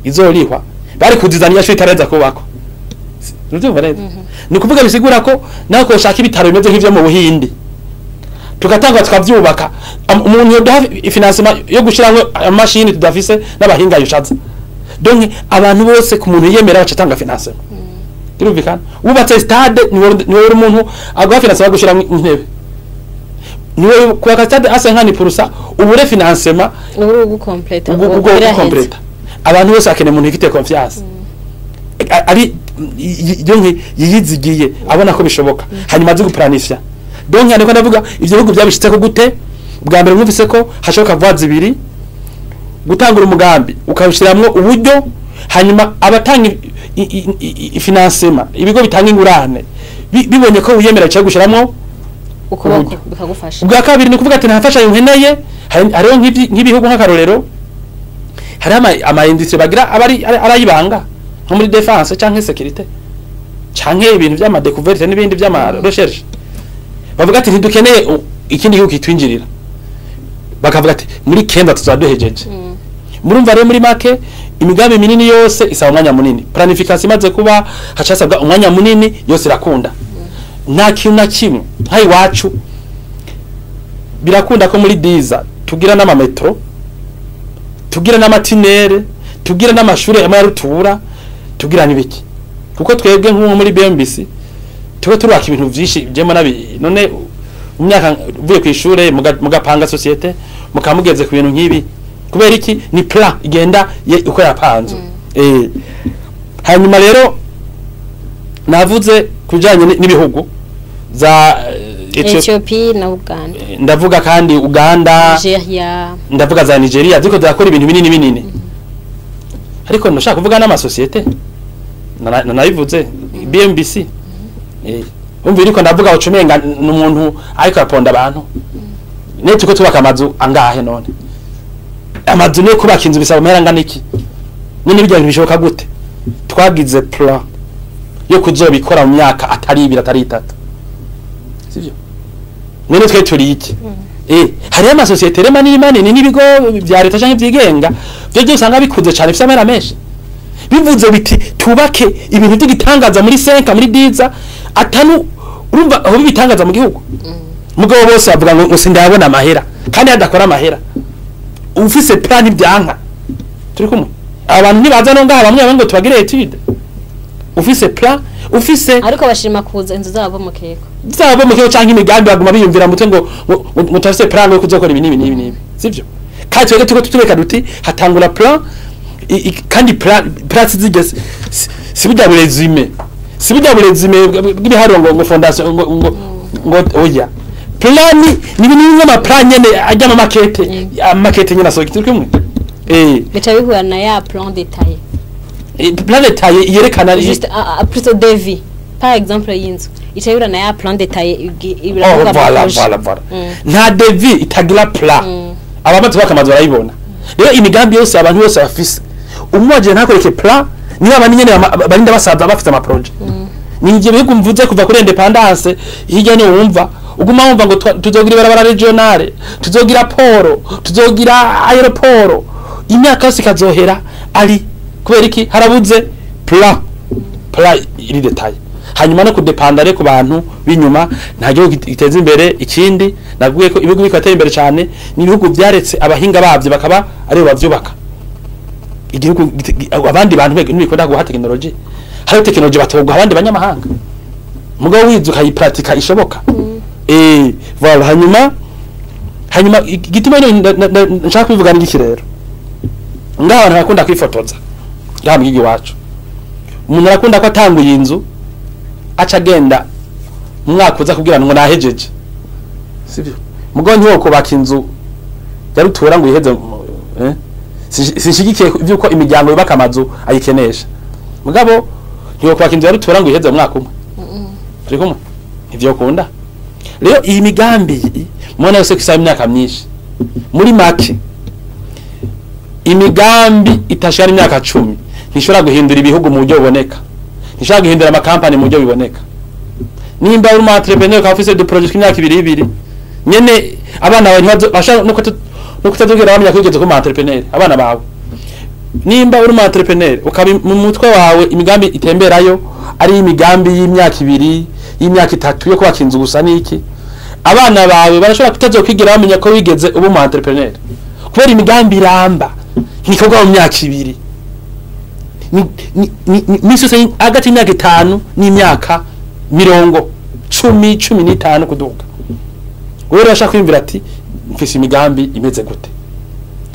izorihwa, bari kuzizana iyo shuri itareza kubako. Uvyumva neza? Ni ukuvuga bisigura ko nawe ko ushaka ibitaro bimeze nk'ivyo mu Buhindi, tugatanga tukavyubaka, umuntu yoduha financement yo gushiramwo amashini tudafise n'abahinga yoshaza. Donc abantu bose ku muntu yiyemera baca atanga financement. Birumvikana, wubatse stade, niwe uri umuntu aguha financement yo gushiramwo intebe, niwe kubaka stade asa nkani purusa ubure financement. Uri ugukompleta. Ubwo completa. Abantu bose bakeneye umuntu ufite confiance, ari donc yiyizigiye, abona ko bishoboka, hanyuma azi guplanifya. Donc niko ndavuga, ivyo bihugu byabishitse ko gute? Bwa mbere mwumvise ko hashoboka voies zibiri: gutangura umugambi ukawushiramwo uburyo, hanyuma abatanga financement, ibigo bitanga ingurane, bibonye ko wiyemera cyo gushiramwo ukuboko uburyo. Bikagufasha. Ubwa kabiri ni ukuvuga ati nta mfashanyo nkeneye. Hariho nk'ibihugu, nk'akarorero, hariho ama industrie bagira aba arayibanga nko muri défense canke sécurité canke ibintu vy'ama découverte n'ibindi vy'ama recherche, bavuga ati ntidukeneye ikindi gihugu kitwinjirira, bakavuga ati muri kenda tuzaba duhejeje. Murumva rero, muri make, imigambi minini yose isaba umwanya munini. Planification imaze kuba, hacasabwa umwanya munini, yose irakunda. Nta kintu na kimwe nka iwacu birakunda ko muri diza tugira n'ama métro, tugira n'ama tunnel, tugira n'amashuri amwe ya rutura, tugira n'ibiki, kuko twebwe nk'uwo muri BMBC tuba turubaka ibintu vyinshi byemo nabi. None mu myaka uvuye ku ishure mugapanga société, mukamugeze ku bintu nk'ibi, kubera iki? Ni plan igenda uko yapanzwe. Hanyuma rero navuze kujanye n'ibihugu za Ethiopia na Uganda. Ndavuga kandi Uganda, Nigeria. Ndavuga za Nigeria ziko zirakora ibintu binini binini, ariko ndashaka kuvuga n'amasosiyete nanabivuze BMBC. Umva, iriko ndavuga ucumenga n'umuntu ariko aponda abantu. Ne tuko tubaka amazu angahe? None amazu ne kubaka inzu bisaba amahera angana iki? None bijya bintu bishoboka gute? Twagize plan yo kuzobikora mu myaka atari 2, atari 3, sivyo? None twe turi iki? Hariyo amasosiyete rema manini manini n'ibigo vya leta canke vyigenga, vyo byose usanga bikuze cane, bifise amahera menshi, bivuze biti tubake ibintu by'igitangaza muri 5, muri 10 atanu, urumva aho bibitangaza mu gihugu. Mugabo bose bavuga ngo sindabona amahera, kandi hadakora amahera. Ufise plan ibyanka turi kumwe, abantu ntibaza no ngaha bamwe bamwe ngo tubagire étude. Ufise plan, ufise Ariko bashima kuza inzu zabo mu keko. Zabo mu kigo canke imigambi baguma biyumvira mutwe ngo mutafise plan yo kuzokora ibi n'ibi n'ibi n'ibi, sivyo? Kandi twebwe turiko tutureka duti hatangura plan kandi plan zigeze si burya burésumé, si burya burésumé bw'ibiharuro ngo fondation ngo oya. Plan ni ibintu bimwe, ama plan nyene ajya mu maquette, amaquette nyene asohoka, turi kumwe. Bica bihura na ya plan détaillé. Plan détaillé yerekana Juste plutôt devis par exemple y'inzu ica bihura na ya plan détaillé. Oh, Iravuga voilà. projet. Voilà. Nta devis itagira plan. Abamaze kubaka amazu barayibona. Rero imigambi yose abantu bose bafise, umwaje ntakoreke plan, niba abandi nyene barinda basaza bafite ama projet. Ni ivyo bihugu mvuze kuva kuri indépendance hirya no wumva uguma wumva ngo tuzogira ibarabara régionale, tuzogira port, tuzogira aéroport, imyaka yose ikazohera ari kubera iki? Harabuze plan, plan iri détaillé. Hanyuma no kudepanda rero ku bantu b'inyuma, nta gihugu giteza imbere ikindi. Nabwiye ko ibihugu bikwatera imbere cyane ni ibihugu byaretse abahinga babyo bakaba aribo bavyubaka igihugu. Abandi bantu ntibikunda guha technologie. Hariho technologie batogwa abandi banyamahanga, mugabo wize ukayipratika ishoboka. Voilà. Hanyuma igituma rero nshaka kubivuga ni iki rero: ngaho abantu bakunda kwifotoza ngaha mu gihugu iwacu, umuntu arakunda ko atanguye inzu aca agenda mu mwaka uza kubwira ngo nahejeje, sivyo? Mugabo ntiwo kubaka inzu yarutura ngo iheze. Sinshigikiye ivyuko imiryango yubaka amazu ayikenesha, mugabo ntiwo kubaka inzu yarutura ngo iheze mu mwaka umwe, turi kumwe? Ntivyokunda. Rero iyi migambi mubona yose ko isaba imyaka myinshi. Muri make, imigambi itashara imyaka 10 ntishobora guhindura ibihugu mu buryo buboneka, ntishobora guhindura amakampani mu buryo biboneka. Nimba uri umu entrepreneur ukaba ufise du projet tw'imyaka ibiri ibiri nyene, abana bawe bashaka no kutazogera bamenya ko wigeze kuba umu entrepreneur, abana bawe. Nimba uri umu entrepreneur, ukaba mu mutwe wawe imigambi itemberayo ari imigambi y'imyaka 2, y'imyaka 3 yo kubaka inzu gusa niki, abana bawe barashobora kutazokwigira bamenya ko wigeze uba umu entrepreneur, kubera imigambi iramba ntikorwa mu myaka 2, ni yose hagati y'imyaka 5 n'imyaka 10, 15 kuduga. Wewe urashaka kwiyumvira ati mfise imigambi imeze gute?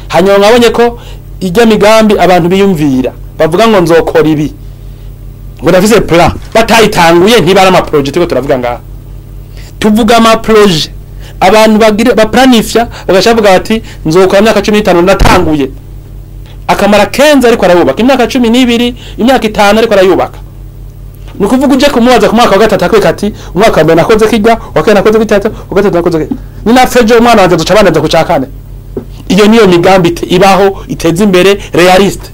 Hanyuma mwabonye ko ijya migambi abantu biyumvira bavuga ngo nzokora ibi, ngo ndafise plan, batayitanguye ntibara ama projet. Turiko turavuga ngaha, tuvuga ama projet abantu bagira baplanifya, bagashavuga bati nzokora imyaka 15 ndatanguye, akamara kenza ariko arayubaka, imyaka 12, imyaka 5 ariko arayubaka. Ni ukuvuga uje kumubaza ku mwaka wa gatatu akwereka ati umwaka wa mbere nakoze kijya, wa kane nakoze bitatu, wa gatatu nakoze kijya, ni na fejo umwana wanje azoca abanza ku ca kane. Iyo niyo migambi ibaho iteza imbere réaliste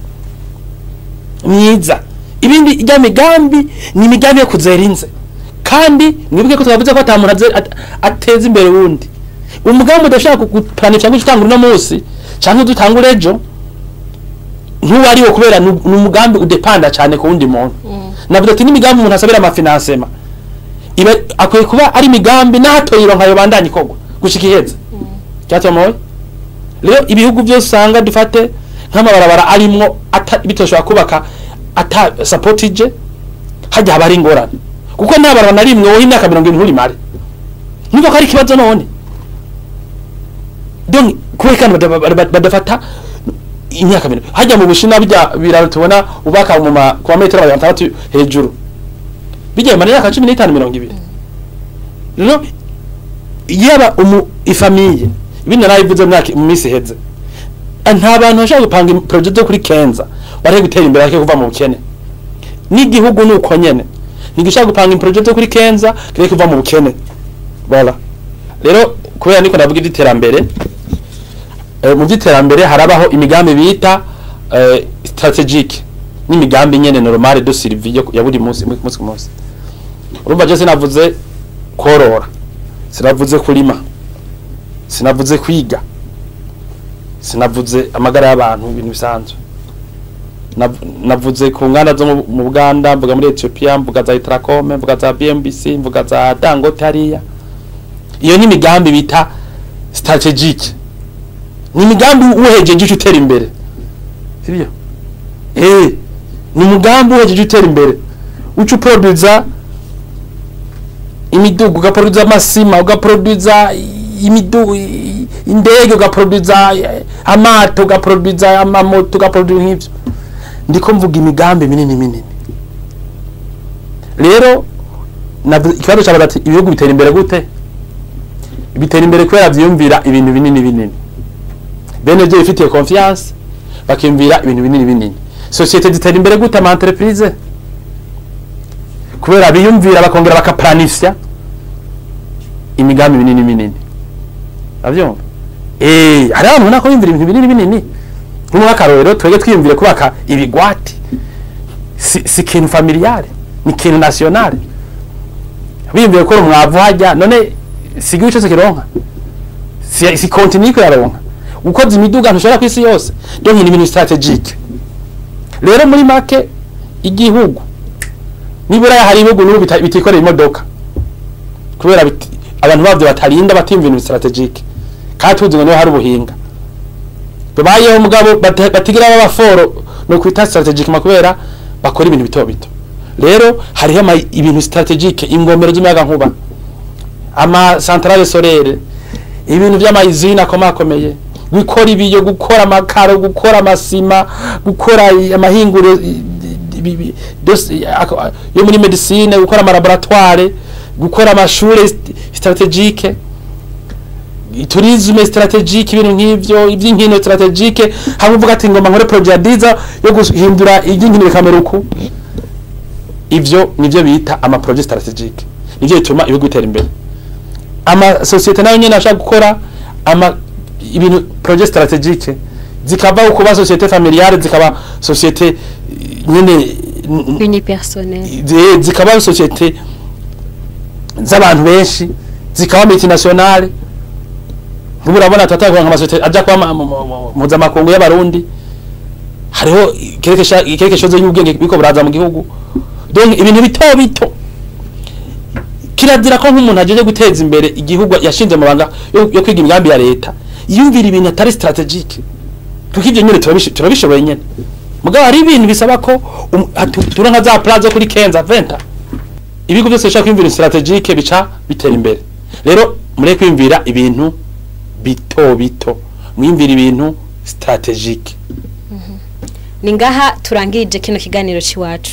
myiza. Ibindi ijya migambi ni imigambi yo kuzera inze, kandi mwibuke ko twavuze ko ata muntu ateza imbere wundi. Umugambi udashaka guplanifya ngo utangure uno munsi canke udutangure ejo ntuwariwo, kubera ni umugambi udepanda cyane ku wundi muntu. Navuze ati n'imigambi umuntu asabira ama financement iba akwiye kuba ari imigambi n'ahatoyironka yo bandanye ikorwa gushika iheze. Cyatomoye rero ibihugu byose usanga dufate nk'amabarabara arimwo bitoshobora kubaka ata supportije, hajya haba ari ingorane, kuko nta barabara na rimwe wowe imyaka 70 nturimare, niko ko ari ikibazo. None donc kubera kandi badafata imyaka 20 hajya mu Bushinwa, bijya biraro tubona ubaka mu ma ku metero 600 hejuru, bijya mu myaka 15, 20. Rero yaba umu i famille, ibindi narabivuze mu minsi iheze, nta bantu bashobora gupanga projet zo kuri kenza bari gutera imbere ariko kuva mu bukene. N'igihugu nuko nyene ntigishaka gupanga projet zo kuri kenza kire kuva mu bukene. Voilà, rero kubera niko ndavuga iby'iterambere, mu by'iterambere harabaho imigambi bita stratégique n'imigambi nyene normale de survie ya buri munsi, munsi ku munsi. Urumva je sinavuze korora, sinavuze kurima, sinavuze kwiga, sinavuze amagara y'abantu, ibintu bisanzwe. Navuze ku nganda zo mu Buganda, mvuga muri Ethiopia, mvuga za Itracom, mvuga za BMBC, mvuga za Dangote hariya. Iyo ni imigambi bita stratégique, ni imigambi uhejeje uca utera imbere, sibyo? Ni umugambi uhejeje utera imbere, uca uproduza imiduga, ugaproduza amasima, ugaproduza imiduga, indege, ugaproduza amato, ugaproduza amamoto, ugaproduza nk'ivyo. Ndiko mvuga imigambi minini minini. Rero ikibazo cyabaza ati ibihugu bitera imbere gute? Bitera imbere kubera vyiyumvira ibintu binini binini, bene byo bifitiye confiance, bakiyumvira ibintu binini binini. Société zitera imbere gute, ama entreprise? Kubera biyumvira bakongera bakaplanifya imigambi minini minini. Avyumva, hari abantu ubona ko biyumvira ibintu binini binini. Nk'akarorero, twebwe twiyumvire kubaka ibigwati, si ikintu familiale, ni ikintu nationale. Biyumvire ko umwavu hajya none si igihugu cyose kironka, si continent ko yaronka. Ukoze imiduga ntushobora ku isi yose. Donc ni ibintu stratégique. Rero muri make, igihugu nibura hari ibihugu n'ubu bitikorera imodoka kubera abantu bavyo batarinda batimva ibintu stratégique, kandi tuzi ngo niho hari ubuhinga babayeho, mugabo batigira b'abaforo no kwita stratégique kubera bakora ibintu bito bito. Rero hariho ibintu stratégique, ingomero z'umuyaga nkuba, ama centrale solaire, ibintu by'ama usine akomakomeye, gukora ibiyo, gukora amakaro, gukora amasima, gukora amahinguro yo muri médecine, gukora ama laboratoire, gukora amashure stratégique, tourisme stratégique, ibintu nk'ivyo, iby'inkino stratégique. Hamwe uvuga ati ngomba nkore projet ya diza yo guhindura iby'inkino bikamera uku. Ivyo nivyo bita ama projet stratégique, nivyo bituma ibihugu bitera imbere. Ama société nayo nyene ashaka gukora ama ibintu projet stratégique, zikava kuba société familiale zikaba société nyene unipersonnel. Zikaba société z'abantu benshi zikaba multinationale. Nk'ubu urabona turatanga amasosiyete aja kuba mpuzamakungu y'abarundi, hariho quelque chose y'ubwenge biko buraza mu gihugu. Donc ibintu bito bito kirazira ko nk'umuntu ajeje guteza imbere igihugu yashinze amabanga yo kwiga imigambi ya leta yumvira ibintu atari stratégique, kuko ivyo nyene turabishoboye nyene. Mugabo hari ibintu bisaba ko turonka za plan zo kuri 15 20. Ibigo byose bishaka kwiyumvira stratégique bica bitera imbere. Rero mureke kwiyumvira ibintu bito bito, mwiyumvira ibintu stratégique. Ni ngaha turangirije kino kiganiro c'iwacu.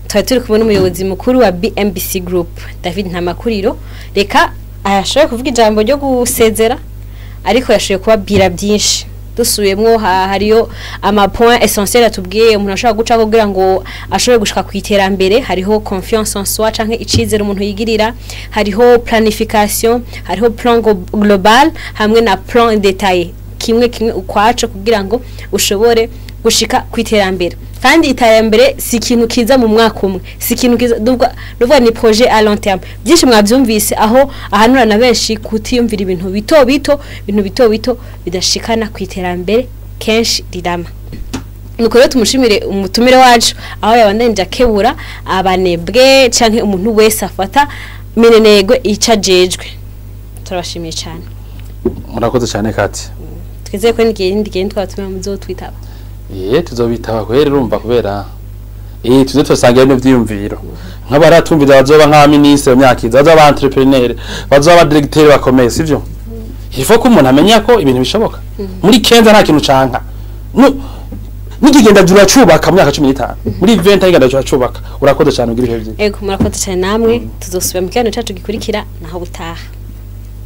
Twari turi kumwe n'umuyobozi mukuru wa BMBC Group, David Ntamakuriro. Reka ayashoboye kuvuga ijambo ryo gusezera, ariko yashoboye kubabwira byinshi. Dusubiyemwo, hariyo ama point essentiel atubwiye umuntu ashobora guca kugira ngo ashobore gushika ku iterambere. Hariho confiance en soi canke icizere umuntu yigirira, hariho planification, hariho plan global hamwe na plan détaillé, kimwe kimwe ukwaco kugira ngo ushobore gushika ku iterambere. Kandi iterambere si ikintu kiza mu mwaka umwe, si ikintu kiza nuvuga ni projet à long terme. Byinshi mwabyumvise aho ahanura na benshi kutiyumvira ibintu bito bito, ibintu bito bito bidashikana ku iterambere kenshi rirama. Nuko rero tumushimire umutumire wacu aho yabandanije akebura abanebwe canke umuntu wese afata minenegwe ica ajejwe. Turabashimiye cyane. Murakoze cyane, Kati. Twizeye ko n'igihe n'indi gihe twabatumira muzotwitaba. Tuzobitaba kweri, urumva, kubera tuze tusangira n'ivyiyumviro nk'abaratumviza bazoba nka ministre mu myaka iza, bazoba entrepreneur, bazoba directeur bakomeye, sivyo? Il faut ko umuntu amenya ko ibintu bishoboka. Muri 15 nta kintu canka n'ikigenda jura cubaka mu myaka 15, muri 20 igenda jura cubaka. Urakoze cyane, ugira ibihe byiza. Ego, murakoze cyane namwe. Tuzosubira mu kiganiro cacu gikurikira, naho butaha.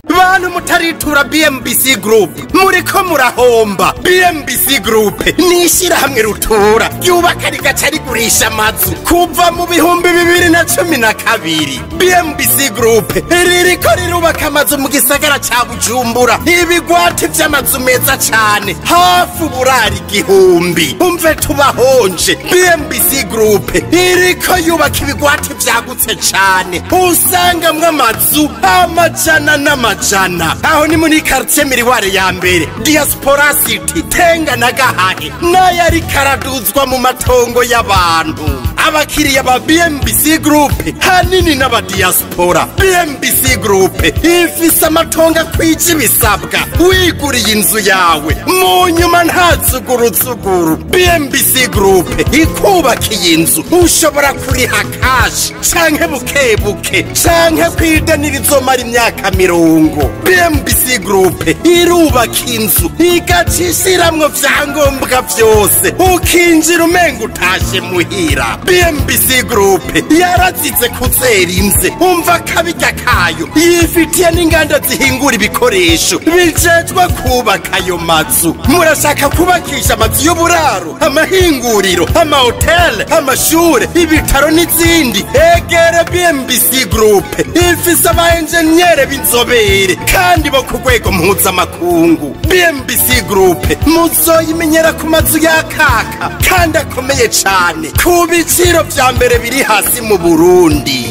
Bantu mutaritura BMBC Group, muriko murahomba. BMBC Group ni ishyirahamwe rutura ryubaka rigaca rigurisha amazu. Kuva mu 2012 BMBC Group ririko rirubaka amazu mu gisagara ca Bujumbura, ibigwati vy'amazu meza cane, hafi uburari 1000. Umve tubahonje, BMBC Group iriko yubaka ibigwati vyagutse cane, usangamwo amazu amajana n'amajana. Aho ni muri quartier Miriware ya mbere, Diaspora City, Tenga na Gahahe, n'ayari karaduzwa mu matongo y'abantu. Abakiriya ba BMBC Group hanini n'abadiaspora. BMBC Group ifise amatongo akwije ibisabwa, wiguriye inzu yawe mu nyuma nta zuguruzuguru. BMBC Group ikubakiye inzu, ushobora kuriha cash canke buke buke canke kwideni rizomara imyaka 30. BMBC Group irubaka inzu igaca ishiramwo vyangombwa vyose, ukinjira umenga utashe muhira. BMBC Group yarazize kuzera inze, umva akabirya kayo, yifitiye n'inganda zihingura ibikoresho bijejwe kubaka ayo mazu. Murashaka kubakisha amazu y'uburaro, amahinguriro, amahoteli, amashure, ibitaro n'izindi, egere BMBC Group. Ifise aba enjeniyere b'inzobere kandi bo ku rwego mpuzamakungu. BMBC Group muzoyimenyera ku mazu yakaka kandi akomeye cane ku biciro vya mbere biri hasi mu Burundi.